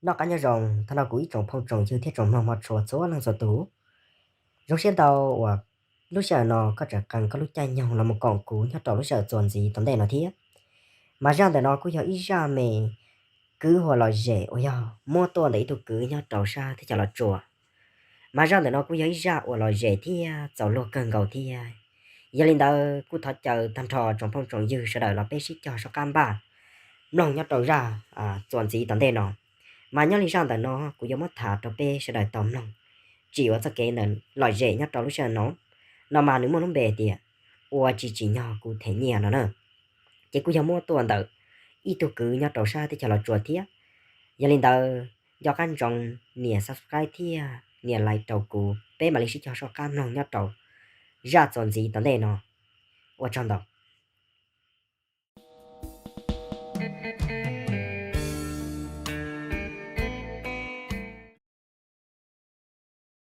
Noj qab nyob zoo, tag nrho kuv ib tsoom phooj tsoom ywg thiab tsoom mloog mog tshua txhua leej txhua tus. Zoo siab ntau uas lub sij hawm no koj tseem qee koj lub caij nyoog los mus koom kuv nyob rau lub sij hawm txuas ntxiv tom ntej no thiab. Mas zaj ntawm no kuj yog ib zaj me kwv uas lom zem uas yog muab tuaj ntawm ib tug kwv nyob rau sab teb chaws Los Tsuas. Mas zaj ntawm no kuj yog ib zaj uas lom zem thiab txaus luag kawg nkaus thiab. Yog li ntawd kuj thov caw tag nrho tsoom phooj tsoom ywg sawv daws los peb sib cog soj qab npaj mloog nyob rau zaj txuas ntxiv tom ntej no. Mas nyob li zaj ntawm no kuv yuav muab tham rau peb sawv daws tau mloog tsim ua txoj kev ntawm lom zem nyob rau lub sij hawm no. No mas nws muaj lub npe tias ua tsis tsim nyog kuv them nyiaj no na. Ces kuj yog muab tuaj ntawm ib tug kwv nyob rau sab teb chaws Los Tsuas thiab. Yog li ntawd nco qab ntsoov nias subscribe thiab nias like rau kuv, peb mam li sib cog soj qab mloog nyob rau zaj txuas ntxiv tom ntej no. Ua tsaug ntau.